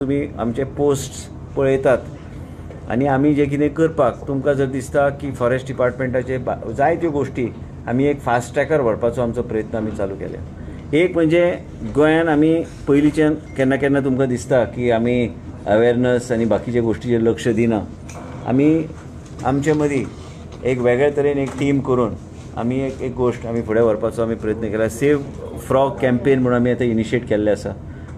तुमी आमचे पोस्ट पळयतात आनी आमी जें कितें करपाक तुमकां जर दिसता की फॉरेस्ट डिपार्टमेंटाचे जायत्यो गोश्टी आमी एक फास्ट ट्रॅकार व्हरपाचो आमचो प्रयत्न आमी चालू केल्या. एक म्हणजे गोंयान आमी पयलींच्यान केन्ना केन्ना तुमकां दिसता की आमी अवेरनस आनी बाकीच्या गोश्टीचेर लक्ष दिना, आमी आमचे मदीं एक वेगळे तरेन एक टीम करून आमी एक एक गोश्ट आमी फुडें व्हरपाचो आमी प्रयत्न केला. सेव फ्रॉग कॅम्पेन म्हणून आमी आतां इनिशिएट केल्लें आसा.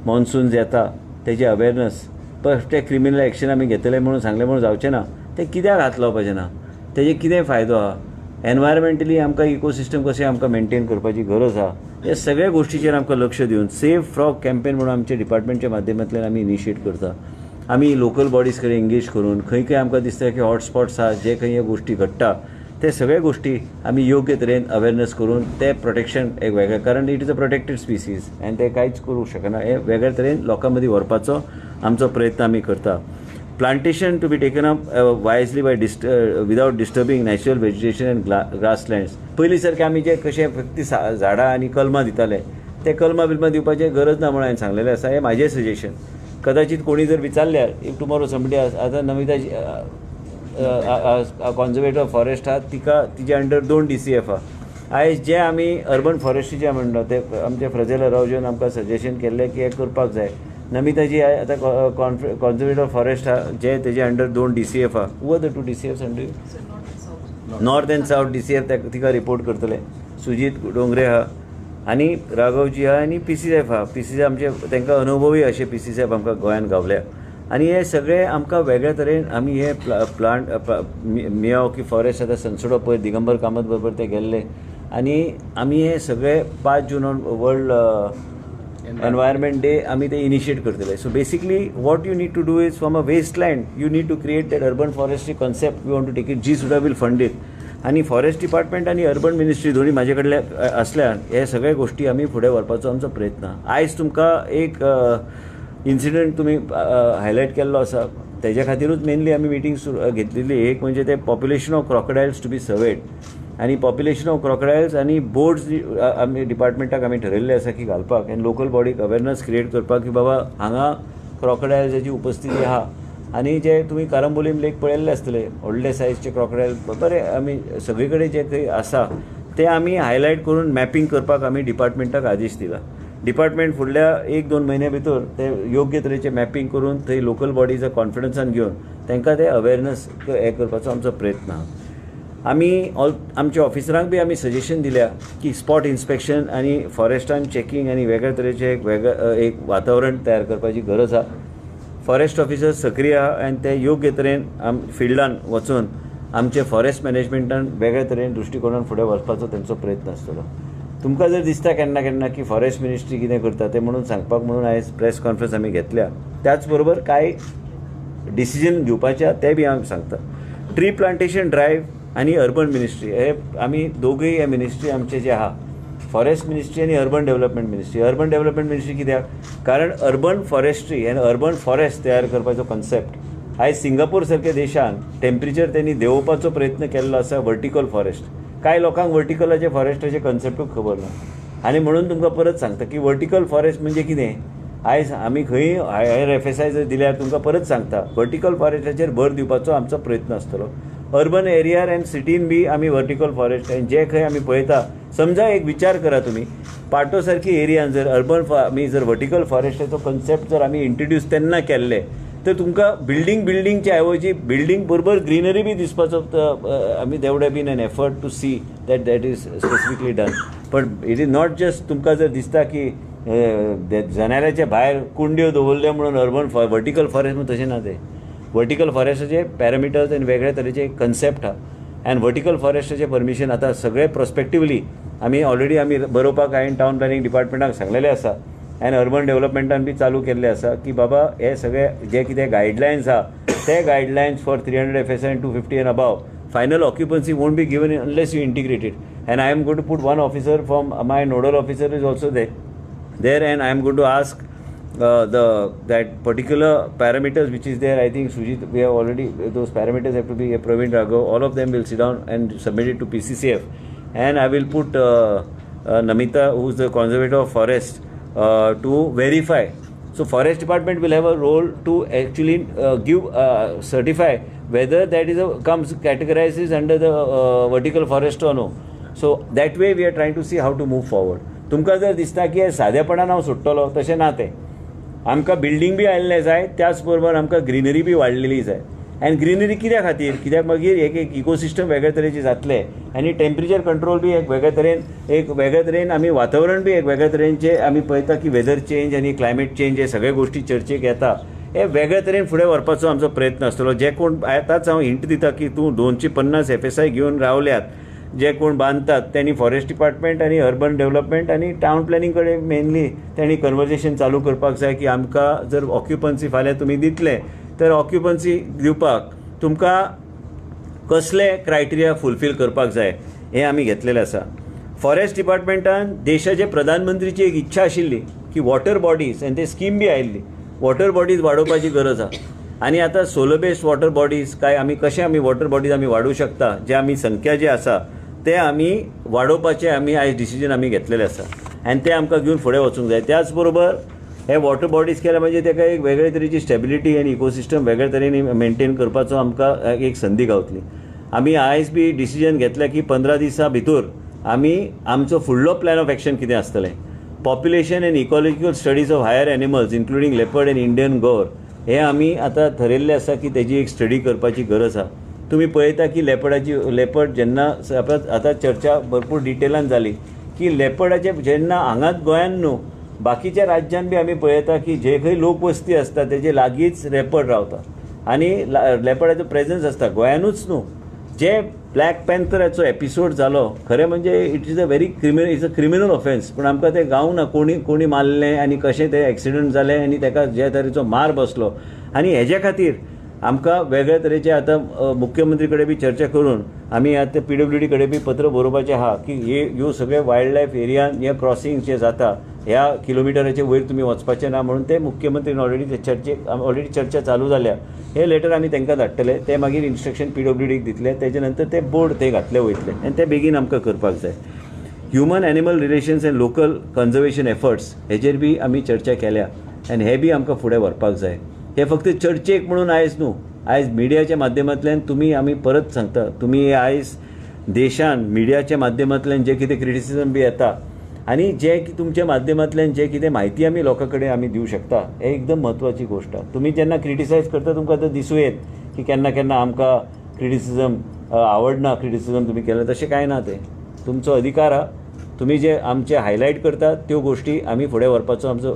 मॉन्सून येता तेजे अवेरनस, फस्ट ते क्रिमिनल एक्शन आमी घेतले म्हणून सांगलें म्हणून जावचें ना, तें कित्याक हात लावपाचें ना, तेजे कितें फायदो आहा, एनवायरमेंटली आमकां इकोसिस्टम कशें आमकां मेनटेन करपाची गरज आहा, हे सगळ्या गोश्टीचेर आमकां लक्ष दिवन सेव फ्रॉग कॅम्पेन म्हणून आमच्या डिपार्टमेंटच्या माध्यमांतल्यान आमी इनिशिएट करता. आमी लोकल बॉडीज कडेन एंगेज करून खंय खंय आमकां दिसता की हॉटस्पॉट्स आहा, जे खंय ह्यो गोश्टी घडटा ते सगळे गोश्टी आमी योग्य तरेन अवेरनस करून ते प्रोटेक्शन एक वेगळें, कारण it is a protected species आनी ते कांयच करूंक शकना, हे वेगळे तरेन लोकां मदीं व्हरपाचो आमचो प्रयत्न आमी करता. Plantation to be taken up wisely by without disturbing natural vegetation and grasslands. पयलीं सारकें आमी जे कशें फक्त झाडां आनी कलमां दिताले ते कलमां बिलमां दिवपाचें गरज ना म्हणून हांवें सांगलेलें आसा. हें म्हाजें सजेशन. कदाचित कोणी जर विचारल्यार if tomorrow somebody आतां नमिता कॉन्जर्वेटर फॉरेस्ट आहा, तिका तिजे अंडर 2 DCF आहा. आयज जे आमी अर्बन फॉरेस्ट्रीचे म्हणटा ते आमचे फ्रजेल अरावजोन आमकां सजेशन केल्लें की हें करपाक जाय. नमिताजी आतां कॉन्जर्वेटर फॉरेस्ट आहा, जे तेजे अंडर 2 DCF आहा. Who are the 2 DCFs under? North and south DCF तिका रिपोर्ट करतले. सुजीत डोंगरे आहा आनी राघवजी आहा आनी PCCF आहा. PCCF आमचे तांकां अनुभवी अशे PCCF आमकां गोंयांत गावल्या आनी हे सगळे आमकां वेगळे तरेन आमी हे प्लांट मियावकी फॉरेस्ट आतां सनसोडो पळय दिगंबर कामत बरोबर ते गेल्ले आनी आमी हे सगळे 5 जून वर्ल्ड एनवायरमेंट डे आमी ते इनिशिएट करतले. So basically what you need to do is from a waste land you need to create that urban forestry concept. We want to take it, जी सुद्दां will fund it. आनी forest department आनी urban ministry दोनी म्हाजे कडले आसल्यान हे सगळे गोश्टी आमी फुडें व्हरपाचो आमचो प्रयत्न. आयज तुमकां एक इन्सिडंट तुमी हायलायट केल्लो आसा, तेज्या खातीरूच मेनली आमी मिटींग सुरू घेतलेली. एक म्हणजे ते population of crocodiles to be surveyed आनी पॉप्युलेशन ऑफ क्रॉकडायल्स आनी बोर्ड्स आमी डिपार्टमेंटाक आमी ठरयल्ले आसा की घालपाक आनी लोकल बॉडीक अवेरनस क्रिएट करपाक की बाबा हांगा क्रॉकडायल्साची उपस्थिती आहा. आनी जे तुमी कारंबोलीम लेक पळयल्ले आसतले व्हडले सायजचे क्रॉकडायल बरे आमी सगळे कडेन जे खंय आसा ते आमी हायलायट करून मॅपिंग करपाक आमी डिपार्टमेंटाक आदेश दिला. डिपार्टमेंट फुडल्या 1-2 म्हयन्या भितर ते योग्य तरेचें मॅपिंग करून थंय लोकल बॉडीज कॉन्फिडन्सान घेवन तांकां ते अवेरनस हें करपाचो आमचो प्रयत्न आहा. आमी आमच्या ऑफिसरांक बी आमी सजेशन दिल्या की स्पॉट इन्स्पेक्शन आनी फॉरेस्टान चॅकिंग आनी वेगळे तरेचें एक वेगळें एक वातावरण तयार करपाची गरज आहा. फॉरेस्ट ऑफिसर सक्रीय आहा आनी ते योग्य तरेन फिल्डान वचून आमचे फॉरेस्ट मॅनेजमेंटान वेगळे तरेन दृश्टिकोणान फुडें वचपाचो तेंचो प्रयत्न आसतलो. तुमकां जर दिसता केन्ना केन्ना की फॉरेस्ट मिनिस्ट्री कितें करता तें म्हणून सांगपाक म्हणून आयज प्रेस कॉन्फरन्स आमी घेतल्या. त्याच बरोबर कांय डिसिजन घेवपाचे आहा ते बी हांव सांगता. ट्री प्लांटेशन ड्रायव्ह आनी अर्बन मिनिस्ट्री हे आमी दोगूय हे मिनिस्ट्री आमचे जे आहा, फॉरेस्ट मिनिस्ट्री आनी urban development ministry. Urban development ministry कित्याक? कारण अर्बन फॉरेस्ट्री आनी अर्बन फॉरेस्ट तयार करपाचो कॉन्सेप्ट आयज सिंगापूर सारक्या देशान टेम्परेचर तेणी देंवोवपाचो प्रयत्न केल्लो आसा. वर्टिकल फॉरेस्ट, कांय लोकांक वर्टिकलाचे फॉरेस्टाचे कॉन्सेप्टूच खबर ना आनी म्हणून तुमकां परत सांगता की वर्टिकल फॉरेस्ट म्हणजे कितें. आयज आमी खंय हायर FSI जर दिल्यार तुमकां परत सांगता वर्टिकल फॉरेस्टाचेर भर दिवपाचो आमचो प्रयत्न आसतलो. अर्बन एरियार आनी सिटीन बी आमी वर्टिकल फॉरेस्ट आनी जे खंय आमी पळयता, समजा एक विचार करा तुमी पाटो सारकी एरियान जर अर्बन आमी जर वर्टिकल फॉरेस्टाचो कॉन्सेप्ट जर आमी इंट्रोड्यूस तेन्ना केल्ले तर तुमकां बिल्डिंगच्या ऐवजी बिल्डिंग बरोबर ग्रिनरी बी दिसपाचो आमी there would have been an effort to see that that is specifically done. But it is not just तुमकां जर दिसता की जनावरांच्या भायर कुंड्यो दवरल्यो म्हणून अर्बन वर्टिकल फॉरेस्ट म्हणून तशें ना. ते वर्टिकल फॉरेस्टाचे पॅरामिटर्स आनी वेगळे तरेचे कन्सेप्ट आहा आनी वर्टिकल फॉरेस्टाचें परमिशन आतां सगळे प्रोस्पेक्टिवली आमी ऑलरेडी आमी बरोवपाक हांवें टावन प्लॅनिंग डिपार्टमेंटाक सांगलेलें आसा आनी अर्बन डेव्हलपमेंटान बी चालू केल्लें आसा की बाबा हे सगळे जे कितें गायडलायन्स आहा ते guidelines for 300 FSI and 250 and above final occupancy won't be given unless you integrate it. And I am going to put one officer from my nodal officer is also there and I am going to ask that particular parameters which is there. I think Sujit, we have already those parameters have to be Praveen Raghav, all of them will sit down and submit it to PCCF, and I will put Namita, who is the conservator of forest, to verify So forest department will have a role to actually give certify whether that is a comes categorizes under the vertical forest or no. So that way we are trying to see how to move forward. तुमकां जर दिसता की सादेपणान हांव सोडटलो, तशें ना. तें आमकां building बी आयिल्लें जाय, त्याच बरोबर आमकां ग्रिनरी बी वाडलेली जाय. आनी ग्रिनरी कित्या खातीर? कित्याक मागीर एक एक इकोसिस्टम वेगळे तरेचे जातले आनी टेम्परेचर कंट्रोल बी एक वेगळे तरेन, एक वेगळे तरेन आमी वातावरण बी एक वेगळे तरेनचें आमी पळयता की वेदर चेंज आनी क्लायमेट चेंज हे सगळे गोश्टी चर्चेक येता. हे वेगळे तरेन फुडें व्हरपाचो आमचो प्रयत्न आसतलो. जे कोण आतांच हांव हिंट दिता की तूं 250 FSI घेवन रावल्यात, जे कोण बांदतात त्यांनी फॉरेस्ट डिपार्टमेंट आनी अर्बन डेव्हलपमेंट आनी टावन प्लॅनिंग कडेन मेनली त्यांनी कन्वर्जेशन चालू करपाक जाय की आमकां जर ऑक्युपन्सी फाल्यां तुमी दितले तर ऑक्युपन्सी दिवपाक तुमकां कसले क्रायटेरिया फुलफील करपाक जाय हें आमी घेतलेलें आसा. फॉरेस्ट डिपार्टमेंटान देशाचे प्रधानमंत्रीची एक इच्छा आशिल्ली की वॉटर बॉडीज, आनी ते स्कीम बी आयिल्ली, वॉटर बॉडीज वाडोवपाची गरज आसा. आनी आतां सोलर बेस्ड वॉटर बॉडीज काय आमी कशें आमी वॉटर बॉडीज आमी वाडोवंक शकता, जे आमी संख्या जी आसा ते आमी वाडोवपाचें आमी आयज डिसिजन आमी घेतलेलें आसा आनी ते आमकां घेवन फुडें वचूंक जाय. त्याच बरोबर हे वॉटर बॉडीज केल्या म्हणजे ताका एक वेगळे तरेची स्टेबिलिटी आनी इकोसिस्टम वेगळे तरेन मेंटेन करपाचो आमकां एक संदी गावतली. आमी आयज बी डिसिजन घेतलें की 15 दिसां भितर आमी आमचो फुडलो प्लॅन ऑफ एक्शन कितें आसतलें, population and ecological studies of higher animals including leopard and Indian gaur हे आमी आतां थरयल्लें आसा की तेजी एक स्टडी करपाची गरज आसा. तुमी पळयता की लेपर्ड जेन्ना आतां चर्चा भरपूर डिटेलान जाली की लेपर्डाचे जेन्ना हांगाच गोंयान न्हू बाकीच्या राज्यान बी आमी पळयता की जे खंय लोकवस्ती आसता तेजे लागींच लेपर्ड रावता आनी लेपर्डाचो प्रेजन्स आसता. गोंयानूच न्हू, जे ब्लॅक पॅन्थराचो एपिसोड जालो खरें म्हणजे it is a very criminal, it's a criminal offence, पूण आमकां तें गावूंक ना कोणी कोणी मारलें आनी कशें तें एक्सिडंट जालें आनी ताका जे तरेचो मार बसलो. आनी हेजे खातीर आमकां वेगळे तरेचे आतां मुख्यमंत्री कडेन बी चर्चा करून आमी आतां PWD कडेन बी पत्र बरोवपाचें आहा की हे ह्यो सगळे वायल्ड लायफ एरियान हे क्रॉसिंग जे जाता ह्या किलोमिटराचे वयर तुमी वचपाचें ना म्हणून ते मुख्यमंत्रीन ऑलरेडी ते चर्चेक ऑलरेडी चर्चा चालू जाल्या. हे लेटर आमी तांकां धाडटले, ते मागीर इन्स्ट्रक्शन PWDक दितले, तेजे नंतर ते बोर्ड ते घातले वयतले आनी ते बेगीन आमकां करपाक जाय. Human animal relations and local conservation efforts हेजेर बी आमी चर्चा केल्या आनी हे बी आमकां फुडें व्हरपाक जाय. हे फक्त चर्चेक म्हणून आयज न्हू, आयज मिडियाच्या माध्यमांतल्यान तुमी आमी परत सांगता, तुमी आयज देशान मिडियाच्या माध्यमांतल्यान जे कितें क्रिटिसिजम बी येता आनी जे तुमच्या माध्यमांतल्यान जे कितें म्हायती आमी लोकां कडेन आमी दिवं शकता हे एकदम म्हत्वाची गोश्ट. तुमी जेन्ना क्रिटिसायज करता तुमकां आतां दिसूं येत की केन्ना केन्ना आमकां क्रिटिसिजम आवडना, क्रिटिसिजम तुमी केलें तशें कांय ना, तें तुमचो अधिकार आहा. तुमी जे आमचे हायलायट करता त्यो गोश्टी आमी फुडें व्हरपाचो आमचो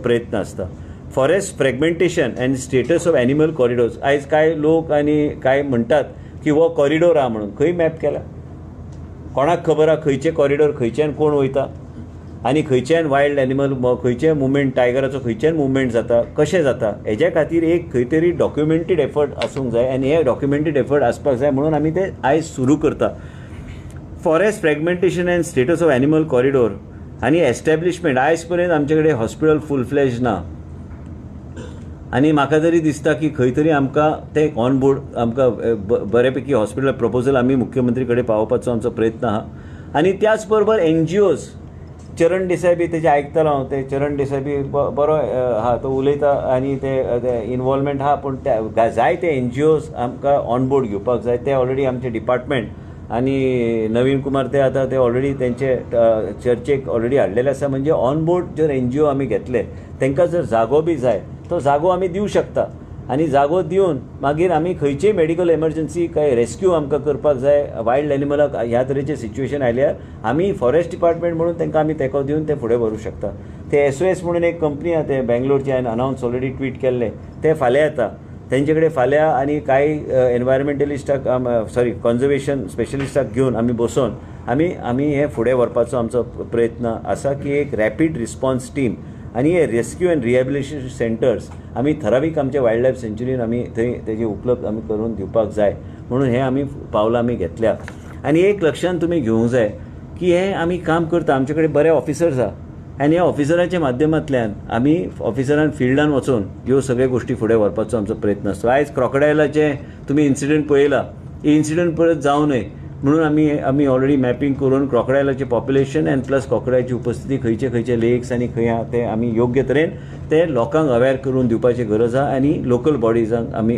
प्रयत्न आसता. Forest fragmentation and status of animal corridors, आयज कांय लोक आनी कांय म्हणटात की हो कॉरिडोर आहा म्हणून, खंय मॅप केला, कोणाक खबर आहा खंयचे कॉरिडोर खंयच्यान कोण वयता आनी खंयच्यान वायल्ड एनिमल खंयचे मुवमेंट टायगराचो खंयच्यान मुवमेंट जाता कशें जाता, हेज्या खातीर एक खंय तरी डॉक्युमेंटेड एफर्ट आसूंक जाय आनी हे डॉक्युमेंटेड एफर्ट आसपाक जाय म्हणून आमी ते आयज सुरू करता. Forest fragmentation and status of animal corridor आनी एस्टॅब्लिशमेंट, आयज पर्यंत आमचे कडेन हॉस्पिटल फूल फ्लॅज ना आनी म्हाका तरी दिसता की खंय तरी आमकां तें ऑन बोर्ड आमकां बऱ्यापैकी हॉस्पिटल प्रपोजल आमी मुख्यमंत्री कडेन पावोवपाचो आमचो प्रयत्न आहा. आनी त्याच बरोबर NGOs, Charan Desai बी तेजें आयकतालो हांव, ते चरण देसाय बी बरो आहा, तो उलयता आनी ते इनवॉल्वमेंट आहा, पूण जाय ते NGOs आमकां ऑन बोर्ड घेवपाक जाय. ते ऑलरेडी आमचे डिपार्टमेंट आनी नवीन कुमार ते आतां ते ऑलरेडी तेंचे चर्चेक ऑलरेडी हाडलेले आसा. म्हणजे ऑन बोर्ड जर NGO आमी घेतले तांकां जर जागो बी जाय तो जागो आमी दिवं शकता आनी जागो दिवन मागीर आमी खंयचीय मेडिकल एमर्जन्सी काय रेस्क्यू आमकां करपाक जाय वायल्ड एनिमलाक ह्या तरेचें सिच्युएशन आयल्यार आमी फॉरेस्ट डिपार्टमेंट म्हणून तांकां आमी तेंको दिवन ते फुडें व्हरूंक शकता. ते SOS म्हणून एक कंपनी आहा ते बेंगलोरची, हांवें अनावन्स ऑलरेडी ट्वीट केल्लें, ते फाल्यां येता तेंचे कडेन फाल्यां आनी कांय एनवायरमेंटलिस्टाक सॉरी कॉन्जर्वेशन स्पेशलिस्टाक घेवन आमी बसोवन आमी आमी हें फुडें व्हरपाचो आमचो प्रयत्न आसा की एक रॅपीड रिस्पॉन्स टीम आनी हे रेस्क्यू एंड रिहेबिलिटेशन सेंटर्स आमी थरावीक आमच्या वायल्ड लायफ सँच्युरीन आमी थंय तेजी उपलब्ध आमी करून दिवपाक जाय म्हणून हे आमी पावलां आमी घेतल्या. आनी एक लक्षान तुमी घेवंक जाय की हें आमी काम करता, आमचे कडेन बरे ऑफिसर्स आहा आनी ह्या ऑफिसरांच्या माध्यमांतल्यान आमी ऑफिसरान फिल्डान वचून ह्यो सगळ्यो गोश्टी फुडें व्हरपाचो आमचो प्रयत्न आसता. आयज क्रोकडायलाचे तुमी इन्सिडंट पळयला, इन्सिडंट परत जावं नये म्हणून आमी आमी ऑलरेडी मॅपिंग करून क्रॉकडायलाचें पॉप्युलेशन अँड प्लस क्रॉकडायची उपस्थिती खंयचे खंयचे लेक्स आनी खंय आहा ते आमी योग्य तरेन ते लोकांक अवेर करून दिवपाची गरज आहा आनी लोकल बॉडीजांक आमी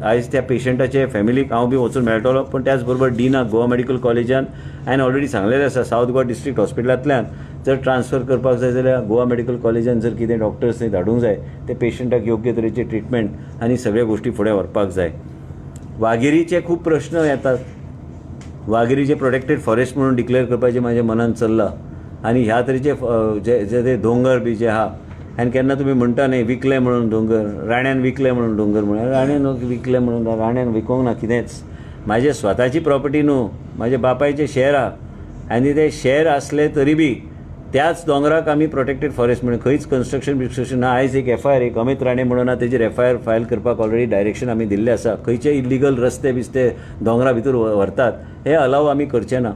आयज त्या पेशंटाचे फॅमिलीक हांव बी वचून मेळटलो, पूण त्याच बरोबर डिनाक गोवा मेडिकल कॉलेजान हांवें ऑलरेडी सांगलेलें आसा, सावथ गोवा डिस्ट्रिक्ट हॉस्पिटलांतल्यान जर ट्रान्सफर करपाक जाय जाल्यार गोवा मेडिकल कॉलेजान जर कितें डॉक्टर्स थंय धाडूंक जाय ते पेशंटाक योग्य तरेचे ट्रिटमेंट आनी सगळ्यो गोश्टी फुडें व्हरपाक जाय. वाघेरीचे खूब प्रश्न येतात. वाघेरीचे प्रोटेक्टेड फॉरेस्ट म्हणून डिक्लेअर करपाचें म्हाज्या मनान चल्लां आनी ह्या तरेचे जे जे ते दोंगर बी जे आहा आनी केन्ना तुमी म्हणटा न्ही विकले म्हणून दोंगर, राण्यान विकले म्हणून दोंगर, म्हणून राण्यान विकले म्हणून राण्यान विकोंक ना कितेंच. म्हाजे स्वताची प्रॉपर्टी न्हू, म्हाजे बापायचें शेअर आहा आनी ते शेअर आसले तरी बी त्याच दोंगराक आमी प्रोटेक्टेड फॉरेस्ट म्हणून खंयच कन्स्ट्रक्शन बिस्ट्रक्शन ना. आयज एक एफ I R एक अमित राणे म्हणून आहा तेजेर एफ I R file करपाक ऑलरेडी डायरेक्शन आमी दिल्लें आसा. खंयचे इल्लिगल रस्ते बिस्ते दोंगरा भितर व्हरतात हे अलाव आमी करचे ना.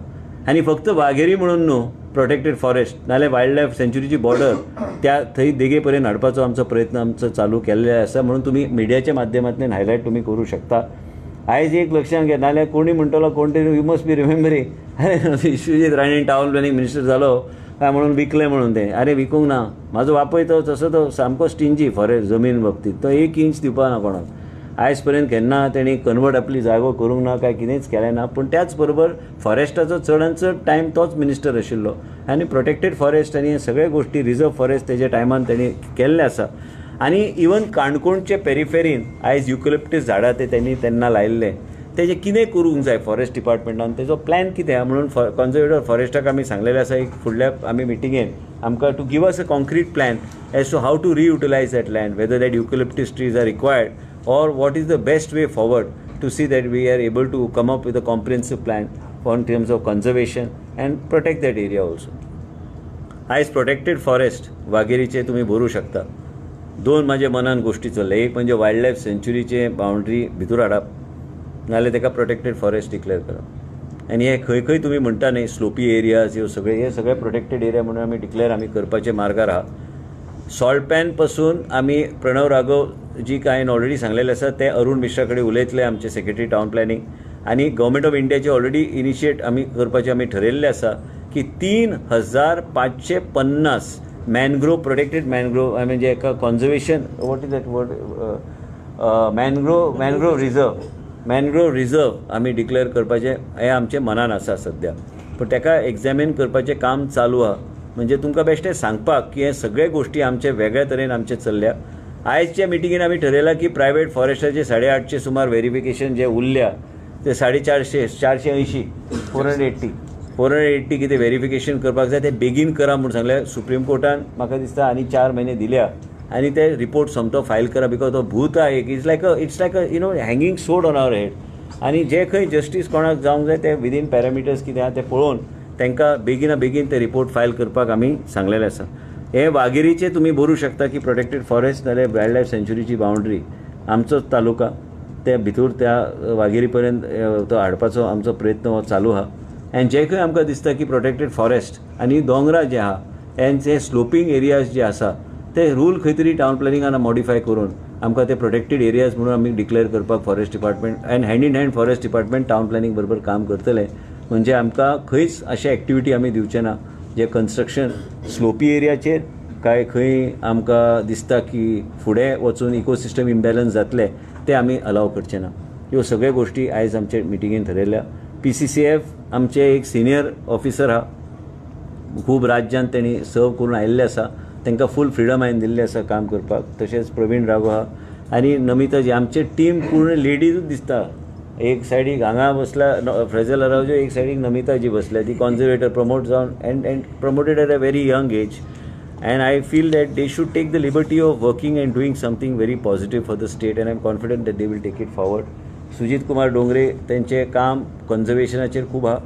आनी फक्त वाघेरी म्हणून न्हू प्रोटेक्टेड फॉरेस्ट, नाल्यार वायल्ड लायफ सँच्युरीची बॉर्डर त्या थंय देगे पर्यंत हाडपाचो आमचो प्रयत्न आमचो चालू केल्ले आसा म्हणून तुमी मिडियाच्या माध्यमांतल्यान हायलायट तुमी करूं शकता. आयज एक लक्षांत घे, नाल्यार कोणी म्हणटलो कोण तरी you must be remembering, अरे Vishwajit Rane town planning minister जालो काय म्हणून विकलें म्हणून तें. अरे विकूंक ना, म्हाजो बापूय तो तसो तो सामको स्टिंजी फॉरेस्ट जमीन बाबतींत, तो एक इंच दिवपा ना कोणाक. आयज पर्यंत केन्ना तेणी कन्वर्ट आपली जागो करूंक ना काय कितेंच केलें ना, पूण त्याच बरोबर फॉरेस्टाचो चडान चड टायम तोच मिनिस्टर आशिल्लो आनी प्रोटेक्टेड फॉरेस्ट आनी हे सगळे गोश्टी रिजर्व फॉरेस्ट तेज्या टायमान तेणी केल्लें आसा. आनी इवन काणकोणचे पेरिफेरीन आयज युकलिप्टीस झाडां ते तेणी तेन्ना लायिल्ले, तेजें कितें करूंक जाय फॉरेस्ट डिपार्टमेंटान तेजो प्लॅन कितें आहा म्हणून कॉन्जर्वेटर फॉरेस्टाक आमी सांगलेलें आसा एक फुडल्या आमी मिटिंगेन आमकां to give us a concrete plan as to how to reutilize that land, whether that eucalyptus trees are required or what is the best way forward to see that we are able to come up with a comprehensive plan on terms of conservation and protect that area also. आयज protected forest वाघेरीचे तुमी बरोवंक शकता. दोन म्हाज्या मनान गोश्टी चल्ल्या, एक म्हणजे वायल्ड लायफ सँच्युरीचे बाउंड्री भितर हाडप, नाल्यार ताका प्रोटेक्टेड फॉरेस्ट डिक्लेअर करप. आनी हे खंय खंय तुमी म्हणटा न्ही स्लोपी एरियाज ह्यो सगळे, हे सगळे प्रोटेक्टेड एरिया म्हणून आमी डिक्लेअर आमी करपाचे मार्गार आहा. सॉल्ट पॅन पासून आमी प्रणव राघव जी काय ऑलरेडी सांगलेलें आसा ते अरुण मिश्रा कडेन उलयतले आमचे सेक्रेटरी टावन प्लॅनिंग, आनी गव्हर्मेंट ऑफ इंडियाचे ऑलरेडी इनिशिएट आमी करपाचें आमी ठरयल्लें आसा की 3550 मॅनग्रोव प्रोटेक्टेड मॅनग्रोव म्हणजे एका conservation what is that word mangrove mangrove reserve mangrove reserve आमी डिक्लेअर करपाचें हें आमचें मनान आसा सद्या, पूण ताका एग्जामीन करपाचें काम चालू आहा. म्हणजे तुमकां बेश्टें सांगपाक की हे सगळे गोश्टी आमचे वेगळ्या तरेन आमचे चल्ल्या. आयजच्या मिटिंगेन आमी ठरयलां की प्रायवेट फॉरेस्टाचे 850 सुमार वेरिफिकेशन जे उरल्या ते 450 480 480 कितें वेरिफिकेशन करपाक जाय तें बेगीन करा म्हूण सांगलें. सुप्रीम कोर्टान म्हाका दिसता आनी 4 म्हयने दिल्या आनी ते रिपोर्ट सोमतो फायल करा, because तो भूत आहा एक, it's like a you know hanging sword on our head. आनी जे खंय जस्टीस कोणाक जावंक जाय ते विदीन पॅरामिटर्स कितें आहा तें पळोवन तांकां बेगिना बेगीन ते रिपोर्ट फायल करपाक आमी सांगलेलें आसा. हे वाघेरीचे तुमी बरोवंक शकता की प्रोटेक्टेड फॉरेस्ट नाल्यार वायल्ड लायफ सँच्युरीची बाउंड्री आमचोच तालुका ते भितर त्या वाघेरी पर्यंत तो हाडपाचो आमचो प्रयत्न हो चालू आहा. आनी जे खंय आमकां दिसता की प्रोटेक्टेड फॉरेस्ट आनी दोंगरा जे आहा एन्ड जे स्लोपींग एरियाज जे आसा ते रूल खंय तरी टावन प्लॅनिंगान मॉडिफाय करून आमकां ते प्रोटेक्टेड एरियाज म्हणून आमी डिक्लेअर करपाक forest department and hand in hand forest department town planning बरोबर काम करतले. म्हणजे आमकां खंयच अशें एक्टिविटी आमी दिवचे ना जे कन्स्ट्रक्शन स्लोपी एरियाचेर काय खंय आमकां दिसता की फुडें वचून इकोसिस्टम इम्बॅलन्स जातले ते आमी अलाव करचे ना. ह्यो सगळ्यो गोश्टी आयज आमचे मिटिंगेन थरयल्या. PCCF आमचे एक सिनियर ऑफिसर आहा, खूब राज्यांत तेणी सर्व करून आयिल्ले आसा, तांकां फूल फ्रिडम हांवें दिल्लें आसा काम करपाक. तशेंच प्रवीण राघव आहा आनी नमिता जी आमचे टीम पूर्ण लेडीजूच दिसता. एक सायडीक हांगा बसला फ्रेजल अरावजो, एक सायडीक नमिता जी बसल्या ती कॉन्जर्वेटर प्रमोट जावन and promoted at a very young age. And I feel that they should take the liberty of working and doing something very positive for the state, and I am confident that they will take it forward. Sujit Kumar Dongre तेंचें काम कन्जर्वेशनाचेर खूब आहा,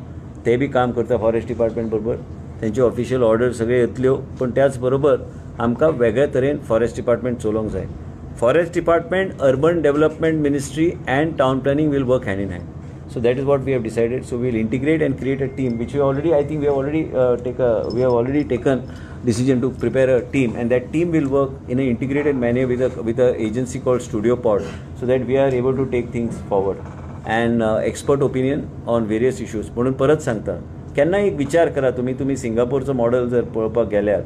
ते बी काम करता forest department बरोबर, तेंचे official order सगळे येतल्यो, पूण त्याच बरोबर आमकां वेगळे तरेन फॉरेस्ट डिपार्टमेंट चलोवंक जाय. Forest department, urban development ministry and town planning will work hand in hand. So that is what we have decided. So we will integrate and create a team, which we already, I think we have already we have already taken decision to prepare a team, and that team will work in an integrated manner with a agency called Studio Pod, so that we are able to take things forward. and expert opinion on various issues. म्हणून परत सांगता, केन्ना एक विचार करा तुमी, तुमी सिंगापूरचो model जर पळोवपाक गेल्यार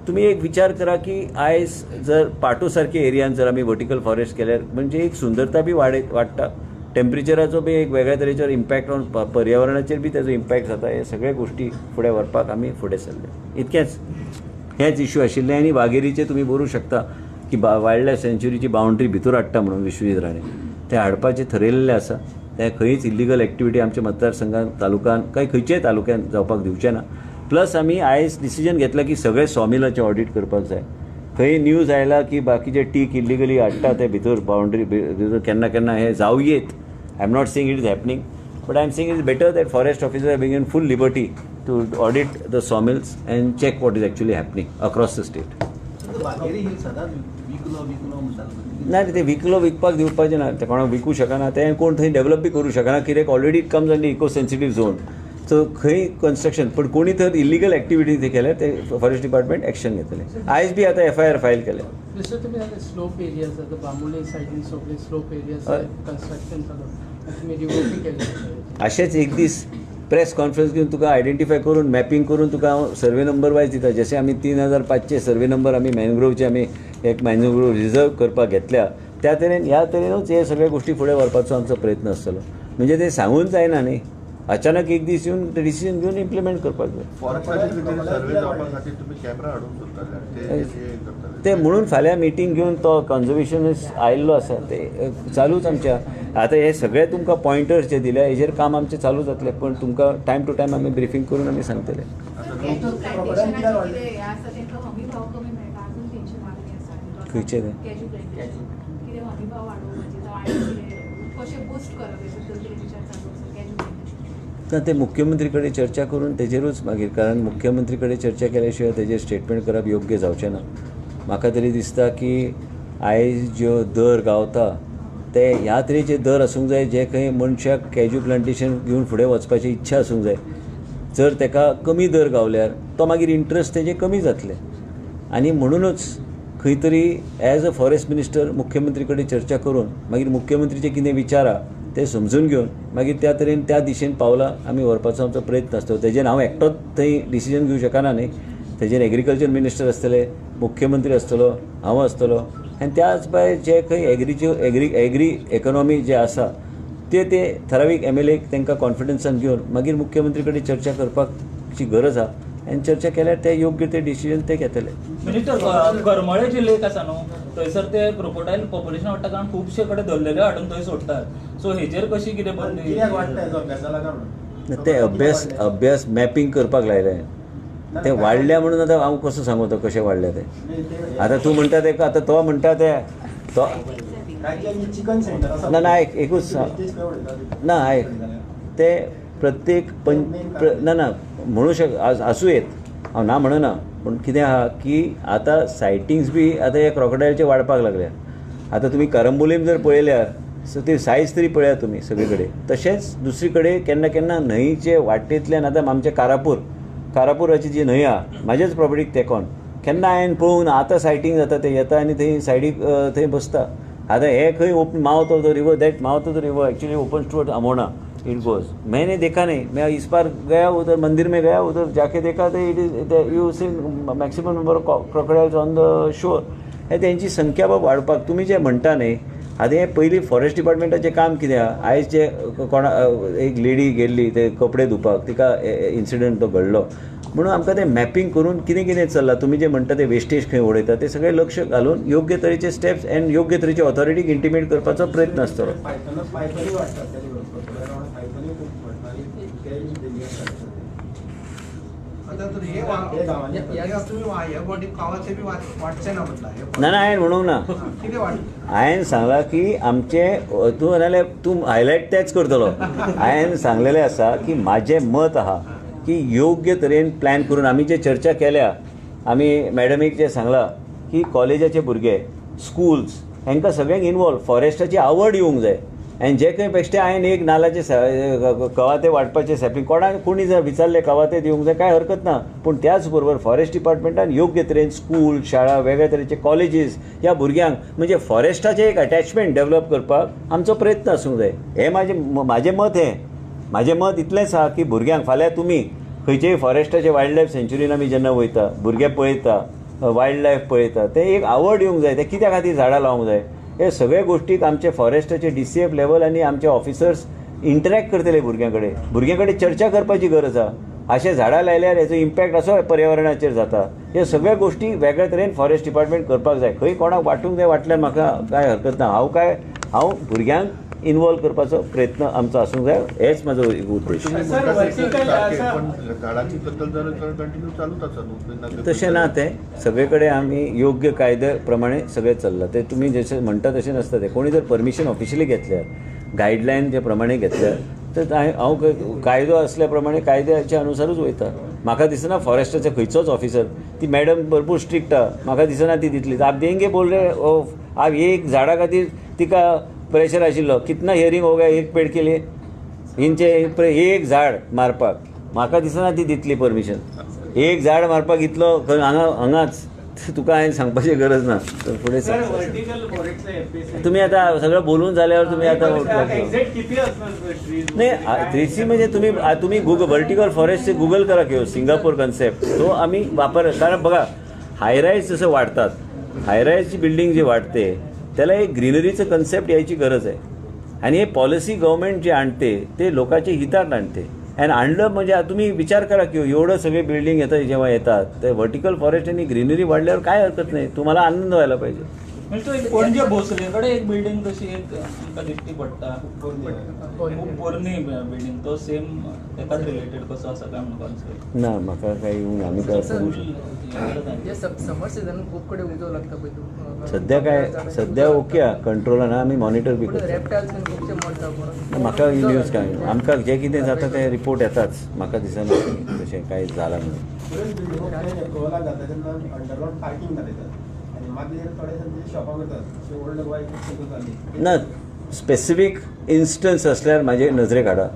तुमी एक विचार करा की आयज जर पाटो सारके एरियान जर आमी वर्टिकल फॉरेस्ट केल्यार म्हणजे एक सुंदरता बी वाडटा, टेम्परेचराचो बी एक वेगळ्या तरेचो इम्पॅक्ट ऑन पर्यावरणाचेर बी ताजो इम्पॅक्ट जाता. हे सगळे गोश्टी फुडें व्हरपाक आमी फुडें सरले. इतकेंच हेच इशू आशिल्ले. आनी वागेरीचे तुमी बरोवंक शकता की वायल्ड लायफ सँच्युरीची बावंड्री भितर हाडटा म्हणून विश्वजीत राणे, ते हाडपाचें थरयल्लें आसा. ते खंयच इल्लिगल एक्टिविटी आमच्या मतदारसंघात, तालुक्यान, काय खंयच्याय तालुक्यान जावपाक दिवचें ना. प्लस आमी आयज डिसिजन घेतला की सगळे सॉमिलाचें ऑडीट करपाक जाय. खंय न्यूज आयला की बाकीचे टीक इल्लिगली हाडटा ते भितर बावंड्री भितर केन्ना केन्ना हे जावं येत. I am not saying it is happening, but I am saying it is better that forest officer are being in full liberty to audit the sawmills and check what is actually happening across the state. ना ते विकलो विकपाक दिवपाचें ना, ते कोणाक विकूं शकना, ते कोण थंय डेवलप बी करूं शकना कित्याक already it comes under eco sensitive zone. So खंय कन्स्ट्रक्शन पण कोणी तर इलिगल एक्टिविटी थंय केल्यार ते फॉरेस्ट डिपार्टमेंट एक्शन घेतले. आयज बी आतां एफआयआर फायल केल्या. तुमी स्लोप एरिया आसा बांबोळे सायडीन सगळे स्लोप एरिया कन्स्ट्रक्शन चालू रिवोक केले. अशेंच एक दीस प्रेस कॉन्फरन्स घेवन तुका आयडेंटिफाय करून मॅपिंग करून तुका हांव सर्वे नंबर वायज दिता. जशें आमी 3500 सर्वे नंबर आमी मॅनग्रोवचे आमी एक मॅनग्रोव रिजर्व करपाक घेतल्या त्या तरेन ह्या तरेनूच हे सगळे गोश्टी फुडें व्हरपाचो आमचो प्रयत्न आसतलो. म्हणजे ते सांगून जायना न्ही, अचानक एक दीस येवन डिसिजन घेवन इम्प्लिमेंट करपाक जाय. ते म्हणून फाल्यां मिटींग घेवन तो कन्जर्वेशनिस्ट आयिल्लो आसा ते चालूच आमच्या. आतां हे सगळे तुमकां पॉयंटर्स जे दिल्या हेजेर काम आमचें चालू जातलें, पण तुमकां टायम टू टायम आमी ब्रिफींग करून आमी सांगतले. खंयचे ते ना ते मुख्यमंत्री कडेन चर्चा करून तेजेरूच मागीर, कारण मुख्यमंत्री कडेन चर्चा केल्या शिवाय तेजेर स्टेटमेंट करप योग्य जावचें ना. म्हाका तरी दिसता की आयज ज्यो दर गावता ते ह्या तरेचे दर आसूंक जाय जे खंय मनशाक कॅज्यू प्लांटेशन घेवन फुडें वचपाची इच्छा आसूंक जाय. जर ताका कमी दर गावल्यार तो मागीर इंट्रस्ट तेजे कमी जातले. आनी म्हणुनूच खंय तरी एज अ फॉरेस्ट मिनिस्टर मुख्यमंत्री कडेन चर्चा करून मागीर मुख्यमंत्रीचे कितें विचार आहा ते समजून घेवन मागीर त्या तरेन त्या दिशेन पावलां आमी व्हरपाचो आमचो प्रयत्न आसतलो. तेजेर हांव एकटोच थंय डिसिजन घेवंक शकना न्ही, तेजेर एग्रीकल्चर मिनिस्टर आसतले, मुख्यमंत्री आसतलो, हांव आसतलो. आनी त्याच भायर जे खंय एग्रीच्यो एग्री एग्री इकॉनॉमी जे आसा ते ते ठरावीक एमएलए तांकां कॉन्फिडन्सान घेवन मागीर मुख्यमंत्री कडेन चर्चा करपाची गरज आहा आनी चर्चा केल्यार ते योग्य ते डिसिजन ते घेतले. मिनिस्टर, करमळे जे लेक आसा न्हू थंयसर ते क्रोकोडायल पॉप्युलेशन वाडटा कारण खुबशे कडेन धरलेले हाडून थंय सोडटात, सो हेजेर कशी कितें बंदी? ते अभ्यास अभ्यास मॅपिंग करपाक लायलें, ते वाडल्या म्हणून आतां हांव कसो सांगू तो कशें वाडल्या ते. आतां तूं म्हणटा ते आतां तो म्हणटा ते तो ना ना आयक एकूच ना आयक ते प्रत्येक ना ना म्हणू शक आसूं येत, हांव ना म्हणना, पूण कितें आहा की आतां सायटिंग्स बी आतां हे क्रोकोडायलचे वाडपाक लागल्या. आतां तुमी करंबोलीम जर पळयल्यार सो ती सायज तरी पळयात तुमी सगळे कडेन. तशेंच दुसरी कडेन केन्ना केन्ना न्हंयचे वाटेंतल्यान आतां आमचे कारापूर कारापुराची जी न्हंय आहा म्हाजेच प्रॉपर्टीक तेंकोन केन्ना हांवें पळोवंक ना, आतां सायटींग जाता ते येता आनी थंय सायडीक थंय बसता. आतां हे खंय open mouth of the river, that mouth of the river actually opens toward Amona it goes. मैंने देखा नहीं, मैं इस बार गया उधर मंदिर में गया, उधर जाके देखा तो it is you see maximum number of crocodiles on the shore. हे तेंची संख्या बाब वाडपाक तुमी जे म्हणटा न्ही, आतां हें पयलीं फॉरेस्ट डिपार्टमेंटाचें काम कितें आहा, आयज जे कोणा एक लेडी गेल्ली ते कपडे धुवपाक तिका इन्सिडंट तो घडलो म्हणून आमकां तें मॅपिंग करून कितें कितें चल्लां तुमी जे म्हणटा ते वेस्टेज खंय उडयता ते सगळें लक्ष घालून योग्य तरेचे स्टेप्स एंड योग्य तरेचे ऑथॉरिटीक इंटिमेट करपाचो प्रयत्न आसतलो. ना ना हांवें म्हणूंक ना, हांवें सांगलां की आमचें तूं नाजाल्यार तूं हायलायट तेंच करतलो. हांवें सांगलेलें आसा की म्हाजें मत आहा की योग्य तरेन प्लॅन करून आमी जे चर्चा केल्या, आमी मॅडमीक जें सांगलां की कॉलेजाचे भुरगे, स्कुल्स हांकां सगळ्यांक इनवॉल्व, फॉरेस्टाची आवड येवंक जाय. आनी जे खंय बेश्टे हांवें एक नालाचे कवाथे वांटपाचे सॅपलिंग कोणाक कोणी जर विचारले कवाथे दिवंक जाय काय हरकत ना, पूण त्याच बरोबर फॉरेस्ट डिपार्टमेंटान योग्य तरेन स्कूल, शाळा, वेगळ्या तरेचे कॉलेजीस ह्या भुरग्यांक म्हणजे फॉरेस्टाचें एक अटॅचमेंट डेवलप करपाक आमचो प्रयत्न आसूंक जाय. हें म्हाजें मत, हें म्हाजें मत इतलेंच आहा की भुरग्यांक फाल्यां तुमी खंयचेय फॉरेस्टाचे वायल्ड लायफ सँच्युरीन आमी जेन्ना वयता, भुरगे पळयता, वायल्ड लायफ पळयता, ते एक आवड येवंक जाय, ते कित्या खातीर झाडां लावंक जाय. हे सगळे गोष्टीक आमचे फॉरेस्टाचे DCF level आनी आमचे ऑफिसर्स इंटरॅक्ट करतले भुरग्यां कडेन, भुरग्यां कडेन चर्चा करपाची गरज आहा. अशें झाडां लायल्यार हेचो इम्पॅक्ट असो पर्यावरणाचेर जाता. हे सगळ्या गोष्टी वेगळ्या तरेन फॉरेस्ट डिपार्टमेंट करपाक जाय. खंय कोणाक वांटूंक जाय वांटल्यार म्हाका कांय हरकत ना. हांव भुरग्यांक इन्वॉल्व करपाचो प्रयत्न आमचो आसूंक जाय, हेच म्हाजो उद्देश. तशें ना, तें सगळे कडेन आमी योग्य कायद्या प्रमाणे सगळें चल्लां. तें तुमी जशें म्हणटा तशें नासता. तें कोणी जर परमिशन ऑफिशियली घेतल्यार, गायडलायन जे प्रमाणे घेतल्यार तर हांव कायदो आसल्या प्रमाणे कायद्याच्या अनुसारूच वयता. म्हाका दिसना फॉरेस्टाचे खंयचोच ऑफिसर, ती मॅडम भरपूर स्ट्रिक्ट आहा, म्हाका दिसना ती दितली. आप देंगे बोल रे, आप एक झाडा खातीर तिका प्रेशर आशिल्लो, कितना हियरींग हो गया एक पेड केली हिंचे एक झाड मारपाक, म्हाका दिसना ती दितली परमिशन. एक झाड मारपाक इतलो हांगा हांगाच तुका हांवें सांगपाची गरज ना. तर फुडें तुमी आतां सगळें बोलून जाल्यावर तुमी आतां नाही थ्री म्हणजे तुमी तुमी गुगल व्हर्टिकल फॉरेस्ट गुगल करा किंवा सिंगापूर कन्सेप्ट तो आमी वापर. कारण बघा, हायराईज जसं वाढतात, हायराईजची बिल्डिंग जी वाढते त्याला एक ग्रीनरीचं कन्सेप्ट यायची गरज आहे. आणि हे पॉलिसी गव्हर्मेंट जे आणते ते लोकांच्या हितात आणते. आणि आणलं म्हणजे तुम्ही विचार करा की एवढं सगळे बिल्डिंग येतात जेव्हा येतात ते व्हर्टिकल फॉरेस्ट आणि ग्रीनरी वाढल्यावर काय हरकत नाही, तुम्हाला आनंद व्हायला पाहिजे. म्हणजे पणजे भोसले कडेन एक बिल्डिंग तशी एक आमकां दिश्टी पडटा, खूब पोरणी बिल्डिंग, तो सेम तेकाच रिलेटेड कसो आसा काय म्हणून कॉन्सेप्ट ना म्हाका काय येवंक आमी काय समर सिजन खूब कडेन उजो लागता पळय. सध्या काय सध्या ओके आहा, कंट्रोलान आहा, आमी मॉनिटर बी करता. म्हाका न्यूज काय आमकां जें कितें जाता ते रिपोर्ट येताच, म्हाका दिसना तशें कांय जालां म्हणून. ना स्पेसिफीक इन्स्टन्स असल्यार म्हाजे नजरेक हाडा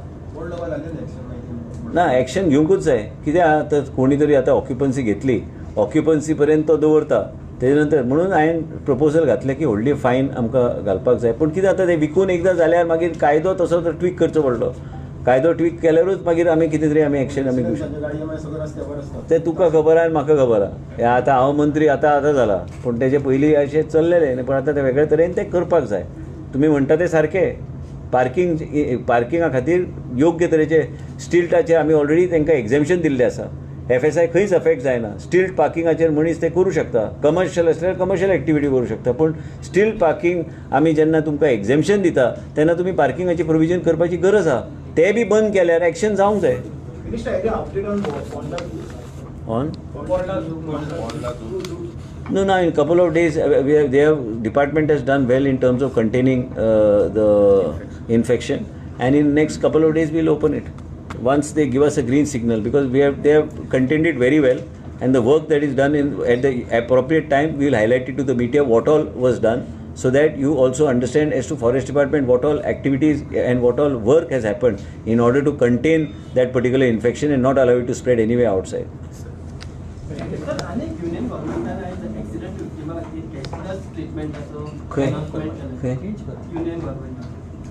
ना, एक्शन घेवंकूच जाय. कित्याक तर कोणी तरी आतां ऑक्युपन्सी घेतली, ऑक्युपन्सी पर्यंत तो दवरता, तेजे नंतर म्हणून हांवें प्रपोजल घातलें की व्हडली फायन आमकां घालपाक जाय. पूण कितें जाता तें विकून एकदां जाल्यार मागीर कायदो तसो तर ट्वीक करचो पडलो. कायदो ट्वीक केल्यारूच मागीर आमी कितें तरी आमी एक्शन आमी घेवं शकता. तें तुका खबर आहा आनी म्हाका खबर आहा. हें आतां हांव मंत्री आतां आतां जाला, पूण तेजे पयलीं अशें चल्लेलें न्ही, पूण आतां तें वेगळे तरेन तें करपाक जाय. तुमी म्हणटा तें सारकें, पार्किंगा खातीर योग्य तरेचे स्टिल्टाचेर आमी ऑलरेडी तांकां एग्झेम्पशन दिल्लें आसा. FSI खंयच अफेक्ट जायना. स्टिल्ट पार्किंगाचेर मनीस ते करूं शकता, कमर्शियल आसल्यार कमर्शियल एक्टिविटी करूं शकता, पूण स्टिल्ट पार्किंग आमी जेन्ना तुमकां एग्झेम्पशन दिता तेन्ना तुमी पार्किंगाची प्रोविजन करपाची गरज आहा. ते बी बंद केल्यार एक्शन जावंक जाय. On No, no, in couple of days, they have, department has done well in terms of containing the infection, and in next couple of days we'll open it. Once they give us a green signal, because they have contained it very well, and the work that is done at the appropriate time, we will highlight it to the media what all was done, so that you also understand as to forest department what all activities and what all work has happened in order to contain that particular infection and not allow it to spread anywhere outside.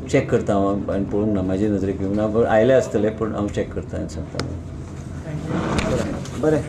Check करता हांव आनी पळोवंक ना, म्हाजे नजरेक येवंक ना, आयले आसतले पूण हांव चॅक करता आनी सांगता. बरें.